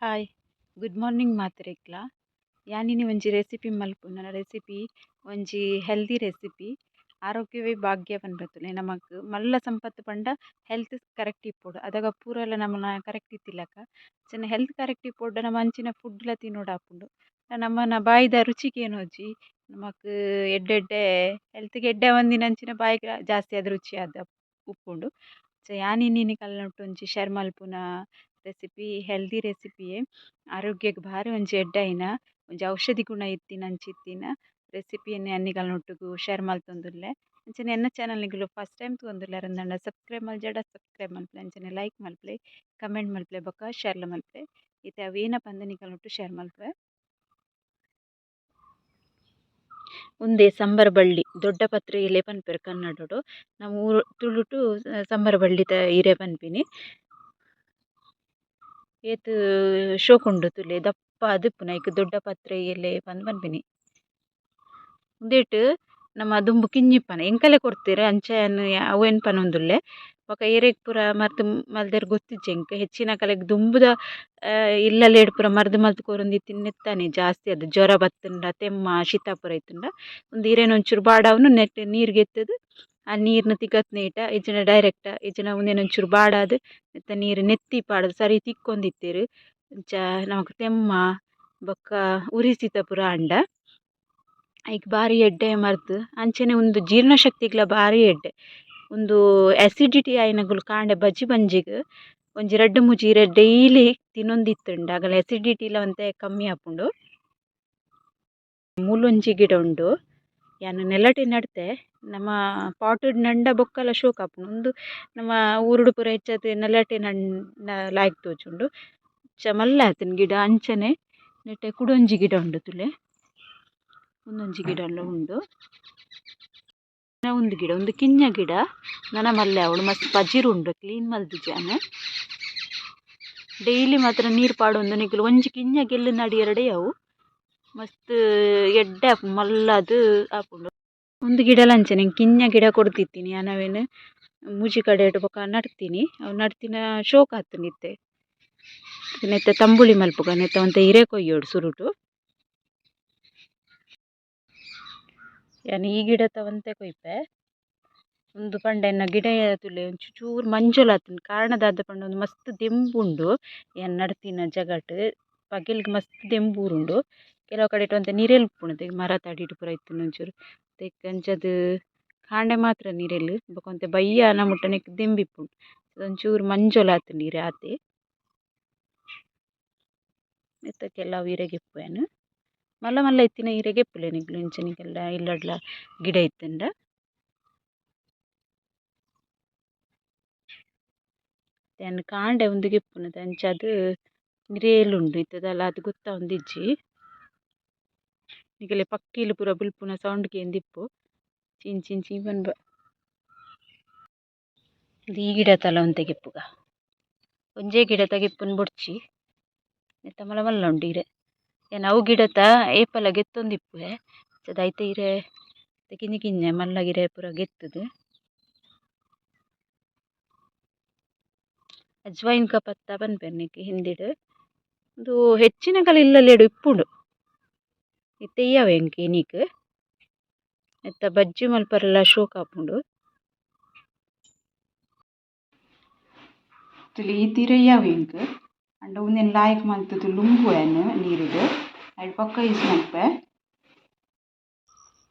Hi, good morning ಮಾತೆರೆಗ್ಲ. ಯಾನ್ ಇನಿ ಒಂಜಿ ರೆಸಿಪಿ ಮಲ್ಪುನ ರೆಸಿಪಿ ಒಂಜಿ ಹೆಲ್ದಿ ರೆಸಿಪಿ. ಆರೋಗ್ಯವೇ ಭಾಗ್ಯ ಪನ್ಪತುಲೆ ನಮಕ್ ಮಲ್ಲ ಸಂಪತ್ತು ಪಂಡ ಹೆಲ್ತ್ ಕರೆಕ್ಟ್ ಇಪ್ಪೊಡು. ಅದಗ ಪೂರೆಲ ನಮನ ಕರೆಕ್ಟ್ ಇತ್ತಿಲಕ ಅಂಚನೆ ಹೆಲ್ತ್ ಕರೆಕ್ಟ್ ಇಪ್ಪೊಡು, ನಮ ಅಂಚಿನ ಫುಡ್ಲ ತಿನೊಡಾಪುಂಡು. ನಮ್ಮನ ಬಾಯಿದ ರುಚಿಗೆ ಏನೋಜಿ ನಮಕ್ ಎಡ್ಡೆ ಎಡ್ಡೆ ಹೆಲ್ತ್ಗೆ ಎಡ್ಡೆ ಆವಂದಿನಂಚಿನ ಬಾಯಿಗ್ ಜಾಸ್ತಿ ಆದ್ ರುಚಿ ಆದ್ ಉಪ್ಪುಂಡು. ಸೊ ಯಾನ್ ಇನಿ ನಿಕಲ್ನೊಟ್ಟು ಒಂಜಿ ಶೇರ್ ಮಲ್ಪುನ ರೆಸಿಪಿ ಹೆಲ್ದಿ ರೆಸಿಪಿಯೇ, ಆರೋಗ್ಯಗ್ ಭಾರಿ ಒಂಜಿ ಎಡ್ಡೆ ಆಯಿನ ಒಂಜಿ ಔಷಧಿ ಗುಣ ಇತ್ತಿನಂಚಿತ್ತಿನ ರೆಸಿಪಿನ್ ಯಾನ್ ನಿಕಲ್ನೊಟ್ಟುಗು ಶೇರ್ ಮಲ್ತೊಂದುಲ್ಲೆ. ಅಂಚನೆ ಎನ್ನ ಚಾನಲ್ ನಿಕುಲು ಫಸ್ಟ್ ಟೈಮ್ ತೂವೊಂದುಲ್ಲೆರ್ ಅಂದಾಂಡ ಸಬ್ಸ್ಕ್ರೈಬ್ ಮಲ್ಜಡ ಸಬ್ಸ್ಕ್ರೈಬ್ ಮಲ್ಪುಲೆ, ಅಂಚನೆ ಲೈಕ್ ಮಲ್ಪುಲೆ, ಕಮೆಂಟ್ ಮಲ್ಪುಲೆ ಬೊಕ ಶೇರ್ಲ ಮಲ್ಪುಲೆ. ಇತ್ತೆ ಅವು ಏನಪ್ಪ ಅಂದ್ ನಿಕಲ್ನೊಟ್ಟು ಶೇರ್ ಮಲ್ಪುವೆ. ಉಂದೇ ಸಂಬರ ಬಳ್ಳಿ, ದೊಡ್ಡ ಪತ್ರೆ ಎಲೆ ಪನ್ಪೆರ್ ಕನ್ನಡೊಡು, ನಮ್ಮ ಊರು ತುಳುಟು ಸಂಬರ ಬಳ್ಳಿದ ಇರೆ ಪನ್ಪಿನಿ. ಏತ್ ಶೋಕುಂಡು ತೂಲೆ, ದಪ್ಪ ಆದಿಪ್ಪುನ ಐಕ್ ದೊಡ್ಡ ಪತ್ರೆ ಎಲೆ ಪಂದ್ ಪನ್ಪಿನಿ. ಉಂದೆಟ್ ನಮ ದುಂಬು ಕಿಂಜಿಪ್ಪನ ಎಂಕಲೆ ಕೊರ್ತೆರ್, ಅಂಚ ಯಾನ್ ಅವೇನ್ ಪನೊಂದುಲ್ಲೆ. ಬೊಕ ಏರೆಗ್ ಪೂರ ಮರ್ದ್ ಮಲ್ದೆರ್ ಗೊತ್ತಿಜ್ಜಿ ಎಂಕ್. ಹೆಚ್ಚಿನಕಲೆಗ್ ದುಂಬುದ ಇಲ್ಲಲೆಡ್ ಪೂರ ಮರ್ದ್ ಮಲ್ತ್ ಕೊರೊಂದಿತ್ತಿನೆತ್ತಾನೆ ಜಾಸ್ತಿ ಅದು ಜ್ವರ ಬತ್ತುಂಡ, ತೆಮ್ಮ ಶೀತ ಪೂರ ಇತ್ತುಂಡ ಉಂದು ಇರೆನ್ ಒಂಚೂರು ಬಾಡಾವುನು, ನೆಟ್ ನೀರ್ ಗೆತ್ತುದು ಆ ನೀರ್ನ್ ತಿಗತ್ನೇಟ ಇಜ್ಜಿಂಡ ಡೈರೆಕ್ಟ್ ಇಜ್ಜಿಂಡ ಉಂದೆನ್ ಒಂಚೂರು ಬಾಡಾದ್ ನೆತ್ತ ನೀರ್ ನೆತ್ತಿ ಪಾಡ್ದ್ ಸರಿ ತಿಕ್ಕೊಂದಿತ್ತೆರ್. ಅಂಚ ನಮಕ್ ತೆಮ್ಮ ಬೊಕ್ಕ ಉರಿ ಶೀತ ಪೂರ ಆಂಡ ಐಕ್ ಬಾರಿ ಎಡ್ಡೆ ಮರ್ದ್. ಅಂಚನೆ ಉಂದು ಜೀರ್ಣಶಕ್ತಿಗ್ಲ ಬಾರಿ ಎಡ್ಡೆ. ಉಂದು ಆಸಿಡಿಟಿ ಆಯಿನಕುಲು ಕಾಂಡೆ ಬಜಿ ಬಂಜಿಗ್ ಒಂಜಿ ರಡ್ಡ್ ಮೂಜಿ ಇರೆ ಡೈಲಿ ತಿನೊಂದಿತ್ತುಂಡ ಅಗಲ ಆಸಿಡಿಟಿಲ ಒಂತೆ ಕಮ್ಮಿ ಆಪುಂಡು. ಮೂಲೊಂಜಿ ಗಿಡ ಉಂಡು, ಯಾನ್ ನೆಲಟೆ ನಡ್ತೆ, ನಮ್ಮ ಪಾಟುಡ್ ನಡ್ಂಡ ಬೊಕ್ಕಲ ಶೋಕು ಆಪುಂಡು. ಉಂದು ನಮ್ಮ ಊರುಡು ಪೂರ ಹೆಚ್ಚಾದ್ ನೆಲಟೆ ನಡ್ಂಡ ಲಾಯ್ಕ್ ತೋಜುಂಡು. ಚ ಮಲ್ಲೆ ಆತುಂಡು ಗಿಡ. ಅಂಚನೆ ನೆಟೆ ಕುಡೊಂಜಿ ಗಿಡ ಉಂಡು ತೂಲೆ, ಉಂದೊಂಜಿ ಗಿಡಲ ಉಂಡು. ಉಂದು ಗಿಡ ಉಂದು ಕಿಂಜ ಗಿಡ, ನನ ಮಲ್ಲೆ ಆವೊಡು, ಮಸ್ತ್ ಪಜಿರು ಉಂಡು, ಕ್ಲೀನ್ ಮಲ್ತಿಜಿ ಯಾನ್. ಡೈಲಿ ಮಾತ್ರ ನೀರು ಪಾಡೊಂದು ನಿಕುಲು ಒಂಜಿ ಕಿಂಜ ಗೆಲ್ಲು ನಡಿಯರಡೆ ಅವು ಮಸ್ತ್ ಎಡ್ಡೆ ಆಪುಂಡು, ಮಲ್ಲಾದ್ ಆಪುಂಡು. ಉಂದು ಗಿಡಲ ಅಂಚನೆ ಕಿಂಜ ಗಿಡ ಕೊರ್ದಿತ್ತೀನಿ ಯಾನ್, ಅವೇನ್ ಮೂಜಿ ಕಡೆಟ್ ಬೊಕ ನಡ್ತೀನಿ. ಅವು ನಡ್ತಿನ ಶೋಕು ಆತುಂಡು ಇತ್ತೆ. ನೆತ್ತ ತಂಬುಳಿ ಮಲ್ಪುಗ, ನೆತ್ತ ಒಂತೆ ಇರೆ ಕೊಯ್ಯೋಡು ಸುರುಟು. ಯಾನ್ ಈ ಗಿಡತ ಒಂತೆ ಕೊಯ್ಪೆ. ಉಂದು ಪಂಡ ಎನ್ನ ಗಿಡ ತೂಲೆ ಒಂಚೂರು ಚೂರು ಮಂಜೊಲು ಆತುಂಡು. ಕಾರಣ ದಾದ ಪಂಡ ಉಂದು ಮಸ್ತ್ ದೆಂಬು ಉಂಡು. ಯಾನ್ ನಡ್ತಿನ ಜಗಟ್ ಪಗೆಲ್ಗ್ ಮಸ್ತ್ ದೆಂಬು ಊರುಂಡು. ಕೆಲವು ಕಡೆಟ್ ಒಂತೆ ನಿರೆಲ್ ಉಪ್ಪುಂಡು, ಮರತ ಅಡಿಟ್ ಪೂರ ಇತ್ತುಂಡು ಒಂಚೂರು ತೆಕ್ ಅಂಚದ್ ಕಾಂಡೆ ಮಾತ್ರ ನಿರೆಲ್, ಬೊಕ ಒಂತೆ ಬಯ್ಯ ಆನ ಮುಟ್ಟ ನೆಕ್ ದೆಂಬು ಇಪ್ಪುಂಡು. ಒಂಚೂರು ಮಂಜೊಲು ಆತುಂಡು ಇರೆ ಆತೆ. ನೆತ್ತ ಕೆಲವು ಇರೆಗ್ ಇಪ್ಪುವೆನ್, ಮಲ್ಲ ಮಲ್ಲ ಇತ್ತಿನ ಇರೆಗೆ ಇಪ್ಪುಲೆ ನಿಕ್ಲು ಇಂಚ ನಿಕಲ್ನ ಇಲ್ಲಡ್ಲ ಗಿಡ ಇತ್ತುಂಡ. ಯಾನ್ ಕಾಂಡೆ ಉಂದುಗೆ ಇಪ್ಪುನದ ಅಂಚಾದ್ ನಿರೆಲ್ ಉಂಡು ಇತ್ತದಲ್ಲ ಅದು ಗೊತ್ತಾವೊಂದಿಜ್ಜಿ. ನಿಕಲೆ ಪಕ್ಕಿಲು ಪೂರ ಬುಲ್ಪುನ ಸೌಂಡ್ ಕೇಂದಿಪ್ಪು, ಚೀನ್ ಚೀನ್ ಚೀ ಪನ್ಪ. ಈ ಗಿಡತಲ ಒಂತೆ ಗೆಪ್ಪುಗ, ಒಂಜೇ ಗಿಡತ ಗೆಪ್ಪುನು ಬೊಡ್ಚಿ, ನೆತ್ತ ಮಲ್ಲ ಮಲ್ಲ ಉಂಡು ಇರೆ. ಯಾನ್ ಅವು ಗಿಡತ ಏಪಲ ಗೆತ್ತೊಂದಿಪ್ಪುವೆ. ಐತ ಇರೆ ಕಿಂಜಿ ಕಿಂಜ ಮಲ್ಲ ಇರೆ ಪೂರ ಗೆತ್ತುದು. ಅಜ್ವೈನ್ ಕ ಪತ್ತ ಪನ್ಪೆರ್ ನೆಕ್ ಹಿಂದಿಡ್. ಉಂದು ಹೆಚ್ಚಿನಕಲ್ ಇಲ್ಲಲೆಡ್ ಇಪ್ಪುಂಡು. ಇತ್ತೆ ಇಯ್ಯವೆ ಎಂಕ್ ಇನಿಕ್. ನೆತ್ತ ಬಜ್ಜಿ ಮಲ್ಪರೆಲ ಶೋಕು ಆಪುಂಡು. ತೂಲೆ ಈ ತಿರೆ ಇಯ್ಯವೆ ಎಂಕ್. ಆಂಡ ಉಂದೆನ್ ಲಾಯ್ಕ್ ಮಲ್ತುದು ಲುಂಬುವೆ ಯಾನ್ ನೀರುಡು, ಐಟ್ ಬೊಕ್ಕ ಯೂಸ್ ಮಲ್ಪೆ.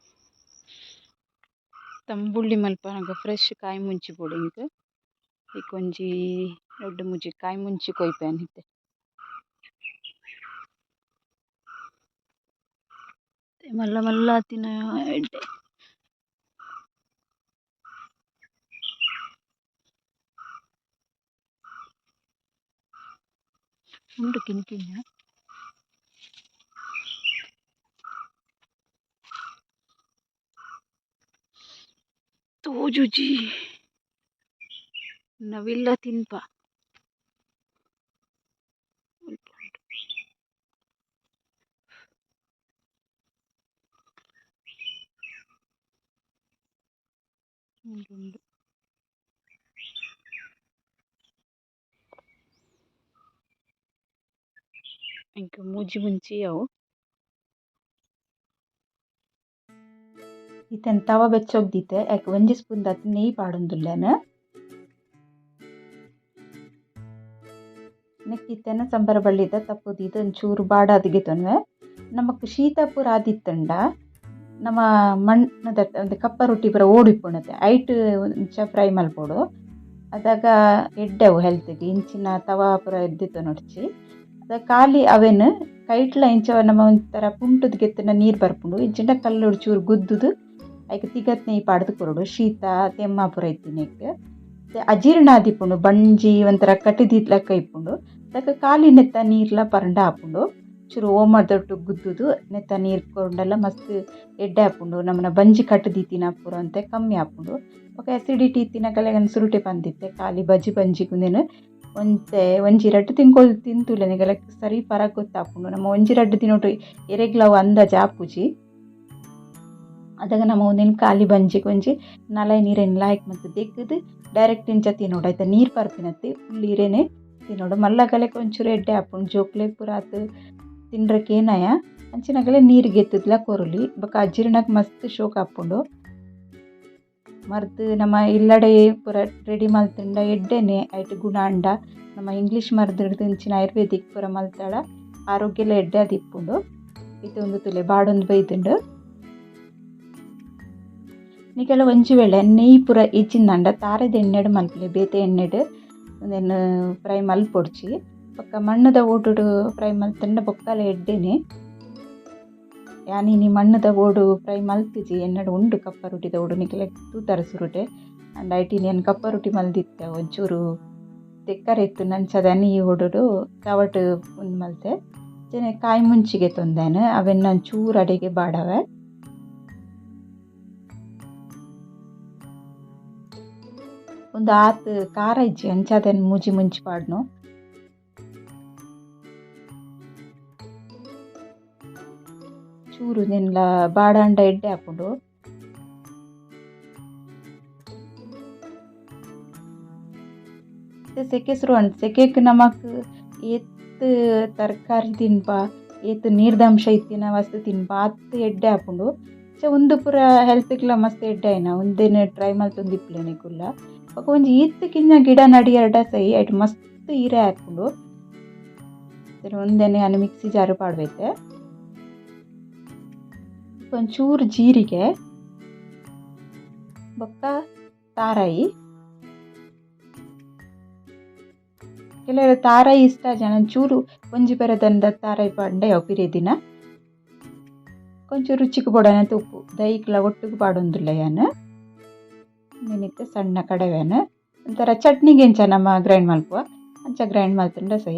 ತಂಬುಳಿ ಮಲ್ಪನಗ ಫ್ರೆಶ್ ಕಾಯಿ ಮುಂಚಿ ಬೋಡು ಎಂಕ್. ಐಕ್ ಒಂಜಿ ರಡ್ಡ್ ಮೂಜಿ ಕಾಯಿ ಮುಂಚಿ ಕೊಯ್ಪೆ ಯಾನ್ ಇತ್ತೆ. ಮಲ್ಲ ಮಲ್ಲ ಆತಿನ ಎಡ್ಡೆ. ಉಂಡು ಕಿನ್ನಿ ಕಿನ್ಯ. ತೋಜುಜಿ ನವಿಲ್ಲ ತಿನ್ಪ. ಉಂಡು ಉಂಡು. ಎಂಕ್ ಮೂಜಿ ಮುಂಚಿ ಅವು. ಇತ್ತೆ ತವ ಬೆಚ್ಚೊಗ್ ದೀತೆ ಐಕ್ ಒಂಜಿ ಸ್ಪೂನ್ ದಾತ್ ನೆಯ್ಯಿ ಪಾಡೊಂದುಲ್ಲೆನ್. ನೆಕ್ಕ್ ಇತ್ತೆನ ಸಂಬರ ಬಳ್ಳಿದ ತಪ್ಪು ದೀದ್ ಒಂಚೂರು ಬಾಡಾದ್ ಗೆತೊನ್ವೆ. ನಮಕ್ ಶೀತ ಪೂರ ಆದಿತ್ತುಂಡ ನಮ ಮಣ್ಣುದ ಒಂತೆ ಕಪ್ಪ ರೊಟ್ಟಿ ಪೂರ ಓಡು ಇಪ್ಪುಂಡತೆ ಐಟ್ ಇಂಚ ಫ್ರೈ ಮಲ್ಪೊಡು. ಅದಗ ಎಡ್ಡೆ ಅವು ಹೆಲ್ತ್ಗ್ ಇಂಚಿನ ತವ ಪೂರ ದೆತೊನೊಡ್ಚಿ. ಅದ ಖಾಲಿ ಅವೆನ್ ಕೈಟ್ಲ ಇಂಚ ನಮ ಒಂಥರ ಪುಂಟುದು ಗೆತ್ತುಂಡ ನೀರು ಬರ್ಪುಂಡು, ಇಜ್ಜಿಂಡ ಕಲ್ಲುಡು ಚೂರು ಗುದ್ದುದು ಐಕ್ ತಿಗತ್ ನೆಯ್ಯಿ ಪಾಡ್ದು ಕೊರೊಡು. ಶೀತ ತೆಮ್ಮ ಪೂರ ಇತ್ತಿನೆಕ್ ಅಜೀರ್ಣ ಆದಿಪ್ಪುಂಡು, ಬಂಜಿ ಒಂಥರ ಕಟಿದಿ ಲೆಕ್ಕ ಇಪ್ಪುಂಡು. ಅದಕ್ಕೆ ಖಾಲಿ ನೆತ್ತ ನೀರ್ಲ ಪರ್ಂಡ ಆಪುಂಡು. ಚೂರು ಓಮದೊಟ್ಟು ಗುದ್ದುದು ನೆತ್ತ ನೀರು ಕೊರ್ಂಡಲ ಮಸ್ತ್ ಎಡ್ಡೆ ಆಪುಂಡು. ನಮನ ಬಂಜಿ ಕಟ್ಟುದಿತ್ತಿನ ಪೂರ ಒಂತೆ ಕಮ್ಮಿ ಆಪುಂಡು. ಬೊಕ ಅಸಿಡಿಟಿ ಇತ್ತಿನಕಲೆಗ್ ಸುರುಟೆ ಪಂದಿತ್ತೆ ಖಾಲಿ ಬಜಿ ಬಂಜಿಗ್ ಉಂದೆನ್ ಒಂತೆ ಒಂಜಿ ರಡ್ಡ್ ತಿಂಗೊಲು ತಿಂತುಲೆ ನಿಗಲೆಗ್ ಸರಿ ಪರಕ್ ಗೊತ್ತಾಪುಂಡು. ನಮ ಒಂಜಿ ರಡ್ಡ್ ದಿನೊಟು ಎರೆಗ್ಲ ಅವು ಅಂದಾಜು ಆಪುಜಿ. ಅದಗ ನಮ ಉಂದೆನ್ ಖಾಲಿ ಬಂಜಿಗ್ ಒಂಜಿ ನಾಲೈನ್ ಇರೆನ್ ಲಾಯ್ಕ್ ಮಂತ್ ದೆಕ್ಕ್‌ದ್ ಡೈರೆಕ್ಟ್ ಇಂಚ ತಿನೊಡು. ಐತ ನೀರು ಪರ್ಪಿನತ್ತ್ ಫುಲ್ ಇರೆನೆ ತಿನೊಡು. ಮಲ್ಲಕಲೆಗ್ ಒಂಚೂರು ಎಡ್ಡೆ ಆಪುಂಡು, ಜೋಕ್ಲೆಗ್ ಪೂರ ಆತ್ ತಿನ್ರೆ ಕೇನಯ. ಅಂಚಿನಗಲೆ ನೀರು ಗೆತ್ತುದ್ಲ ಕೊರೊಲಿ. ಬೊಕ ಅಜೀರ್ಣಗ್ ಮಸ್ತ್ ಶೋಕ್ ಆಪುಂಡು. ಮರ್ದ್ ನಮ ಇಲ್ಲಡೆ ಪೂರ ರೆಡಿ ಮಲ್ತ್ಂಡ ಎಡ್ಡೆನೆ ಐಟ್ ಗುಣ ಆಂಡ. ನಮ ಇಂಗ್ಲೀಷ್ ಮರ್ದ್‌ಡ್ದ್ ಇಂಚಿನ ಆಯುರ್ವೇದಿಕ್ ಪೂರ ಮಲ್ತಡ ಆರೋಗ್ಯಲ ಎಡ್ಡೆ ಆದಿಪ್ಪುಂಡು. ಇತ್ತೆ ಉಂದು ತೂಲೆ ಬಾಡೊಂದು ಬೈದುಂಡು. ನಿಕಲ್ನ ಒಂಜಿ ವೇಳೆ ನೆಯ್ಯಿ ಪೂರ ಇಜ್ಜಿಂದಾಂಡ ತಾರೆದ ಎಣ್ಣೆಡ್ ಮಲ್ಪುಲೆ, ಬೇತೆ ಎಣ್ಣೆಡ್ ಉಂದೆನ್ ಫ್ರೈ ಮಲ್ಪೊಡ್ಚಿ. ಬೊಕ್ಕ ಮಣ್ಣುದ ಓಡುಡು ಫ್ರೈ ಮಲ್ತ್ಂಡ ಬೊಕ್ಕಲ ಎಡ್ಡೆನೆ. ಯಾನ್ ಇನಿ ಮಣ್ಣುದ ಓಡು ಫ್ರೈ ಮಲ್ತಿಜಿ, ಎನ್ನಡ ಉಂಡು ಕಪ್ಪ ರೊಟ್ಟಿದ ಓಡು, ನಿಕಲೆಗ್ ತೂತರ್ ಸುರುಟೆ. ಆಂಡ ಐಟ್ ಇನಿ ಯಾನ್ ಕಪ್ಪ ರೊಟ್ಟಿ ಮಲ್ದಿತ್ತೆ, ಒಂಚೂರು ತೆಕ್ಕರೆ ಇತ್ತು ಅಂಚಾದ್ ಯಾನ್ ಈ ಓಡುಡು ತವಟ್ ಉಂದು ಮಲ್ತೆ. ಅಂಚನೆ ಕಾಯಿ ಮುಂಚಿಗೆ ತೊಂದೆನ್ ಅವೆನ್ ಒಂಚೂರು ಅಡೆಗೆ ಬಾಡವೆ. ಉಂದು ಆತ್ ಖಾರ ಇಜ್ಜಿ ಅಂಚಾದ್ ಯಾನ್ ಮೂಜಿ ಮುಂಚಿ ಪಾಡ್ನು. ಚೂರು ಉಂದೆನ್ಲ ಬಾಡಾಂಡ ಎಡ್ಡೆ ಆಪುಂಡು. ಸೆಕೆ ಸುರು ಆಂಡ್. ಸೆಕೆಕ್ ನಮಕ್ ಏತ್ ತರಕಾರಿ ತಿನ್ಪ, ಏತ್ ನೀರ್ದ ಅಂಶ ಇತ್ತಿನ ವಸ್ತು ತಿನ್ಪ ಆತ್ ಎಡ್ಡೆ ಆಪುಂಡು. ಸೊ ಉಂದು ಪೂರ ಹೆಲ್ತ್‌ಗ್ಲ ಮಸ್ತ್ ಎಡ್ಡೆ ಆಯಿನ ಉಂದೆನ್ ಟ್ರೈ ಮಲ್ತೊಂದಿಪ್ಪುಲೆ ನಿಕುಲ್ಲ. ಬೊಕ ಒಂಜಿ ಈತ್ ಕಿನ್ನ ಗಿಡ ನಡಿಯೆರ್ಡ ಸೈ ಐಟ್ ಮಸ್ತ್ ಇರೆ ಆಪುಂಡು. ಉಂದೆನ್ ಯಾನ್ ಮಿಕ್ಸಿ ಜಾರ್ ಪಾಡ್ವೆತೆ. ಒಂಚೂರು ಜೀರಿಗೆ ಬೊಕ್ಕ ತಾರಾಯಿ. ಕೆಲವೆರ್ ತಾರಾಯಿ ಇಷ್ಟ ಜನ ಒಂಚೂರು ಒಂಜಿ ಪೆರದನದ ತಾರಾಯಿ ಪಾಡ್ಂಡ ಯಾವು ಪಿರಿಯ ದಿನ. ಕೊಂಚ ರುಚಿಗ್ ಬೋಡಾಯಿನಾತ್ ಉಪ್ಪು ದೈಕ್ಲ ಒಟ್ಟುಗು ಪಾಡೊಂದುಲ್ಲೆ ಯಾನ್. ಉಂದೆನ್ ಸಣ್ಣ ಕಡವೆನ್ ಒಂಥರ ಚಟ್ನಿಗ್ ಎಂಚ ನಮ ಗ್ರೈಂಡ್ ಮಲ್ಪುವ ಅಂಚ ಗ್ರೈಂಡ್ ಮಲ್ತ್ಂಡ ಸೈ.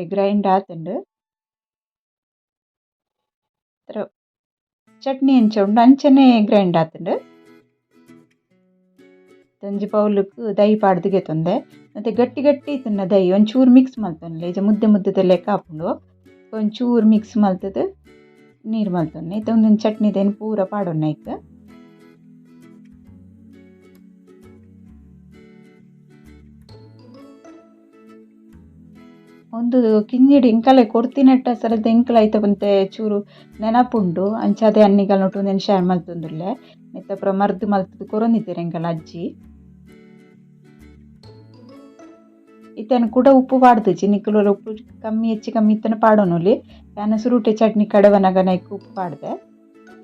ಗ್ರೈಂಡ್ ಆತುಂಡು. ಚಟ್ನಿ ಎಂಚ ಉಂಡು ಅಂಚನೆ ಗ್ರೈಂಡ್ ಆತುಂಡು. ಒಂಜಿ ಬೌಲುಗು ದೈ ಪಾಡ್ದ್ ಗೆತೊಂದೆ. ಮತ್ತೆ ಗಟ್ಟಿ ಗಟ್ಟಿ ಇತ್ತುಂಡ ದೈ ಒಂಚೂರು ಮಿಕ್ಸ್ ಮಲ್ತೊನ್ಲೆ ಇಜ್ಜ ಮುದ್ದೆ ಮುದ್ದೆದ ಲೆಕ್ಕ ಆಪುಂಡು. ಒಂಚೂರು ಮಿಕ್ಸ್ ಮಲ್ತುದು ನೀರು ಮಲ್ತೊನ್ಲೆ. ಇತ್ತೆ ಉಂದೊಂಜಿ ಚಟ್ನಿದ ಪೂರ ಪಾಡೊನ್ನ ಐಕ್. ಉಂದು ಕಿನ್ನಿಡ್ ಎಂಕಲೆ ಕೊರ್ತಿನೆಟ್ಟ ಸರತ ಎಂಕಲ ಐತ ಒಂತೆ ಚೂರು ನೆನಪುಂಡು. ಅಂಚಾದ್ ಯಾನ್ ನಿಕಲ್ನೊಟ್ಟು ಉಂದೆನ್ ಶೇರ್ ಮಲ್ತೊಂದುಲ್ಲೆ. ನೆತ್ತ ಪೂರ ಮರ್ದ್ ಮಲ್ತುದು ಕೊರೊಂದಿತ್ತೆರ್ ಎಂಕಲ್ನ ಅಜ್ಜಿ. ಇತ್ತೆ ಯಾನ್ ಕುಡ ಉಪ್ಪು ಪಾಡ್ದಿಜಿ, ನಿಕುಲು ಉಪ್ಪು ಕಮ್ಮಿ ಹೆಚ್ಚು ಕಮ್ಮಿ ಇತ್ತುಂಡ ಪಾಡೊನೊಲಿ. ಯಾನ್ ಸುರುಟೆ ಚಟ್ನಿ ಕಡವನಗ ಐಕ್ ಉಪ್ಪು ಪಾಡ್ದೆ.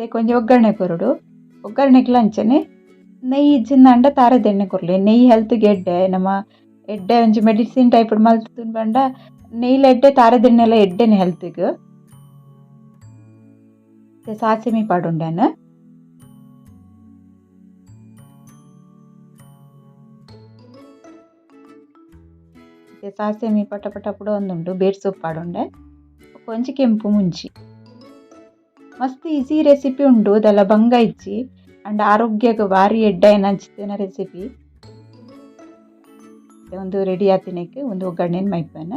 ಐಕ್ ಒಂಜಿ ಒಗ್ಗರಣೆ ಕೊರೊಡು. ಒಗ್ಗರಣೆಗ್ಲ ಅಂಚನೆ ನೆಯ್ಯಿ ಇಜ್ಜಿಂದಾಂಡ ತಾರೆದ ಎಣ್ಣೆ ಕೊರ್ಲೆ. ನೆಯ್ಯಿ ಹೆಲ್ತ್‌ಗ್ ಎಡ್ಡೆ, ನಮ ಎಡ್ಡೆ ಒಂಜಿ ಮೆಡಿಸಿನ್ ಟೈಪ್ ಮಲ್ತ್ ಪಂಡ ನೆಯ್ಯಿಲ ಎಡ್ಡೆ ತಾರೆದ ಎಣ್ಣೆಲ ಎಡ್ಡೆನೆ ಹೆಲ್ತ್‌ಗ್. ಸಾಸಿಮೆ ಪಾಡೊಂಡೆ ಯಾನ್. ಸಾಸಿಮೆ ಪಟ ಪಟ ಪುಡೊಂದುಂಡು. ಬೇರ್ ಸೊಪ್ಪು ಪಾಡೊಂಡೆ. ಬೊಕ ಒಂಜಿ ಕೆಂಪು ಮುಂಚಿ. ಮಸ್ತ್ ಈಸಿ ರೆಸಿಪಿ ಉಂಡು, ದಾಲ ಬಂಗ ಇಜ್ಜಿ. ಆಂಡ ಆರೋಗ್ಯಗ್ ಬಾರಿ ಎಡ್ಡೆ ಆಯಿನಂಚಿತ್ತಿನ ರೆಸಿಪಿ. ಉಂದು ರೆಡಿ ಆತಿನೆಕ್ ಉಂದು ಒಗ್ಗರಣೆನ್ ಮೈಪುವೆನ್.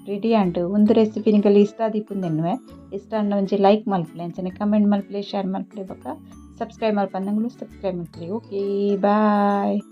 ರೆಡಿ ಆಂಡ್. ಉಂದು ರೆಸಿಪಿ ನಿಕಲ್ಗ್ ಇಷ್ಟ ಆದಿಪ್ಪುಂದು ಎನ್ನುವೆ. ಇಷ್ಟ ಆಂಡ ಒಂಜಿ ಲೈಕ್ ಮಲ್ಪುಲೆ, ಅಂಚನೆ ಕಮೆಂಟ್ ಮಲ್ಪುಲೆ, ಶೇರ್ ಮಲ್ಪುಲೆ ಬೊಕ ಸಬ್ಸ್ಕ್ರೈಬ್ ಮಲ್ಪಂದಂಗುಲು ಸಬ್ಸ್ಕ್ರೈಬ್ ಮಲ್ಪುಲೆ. Okay bye.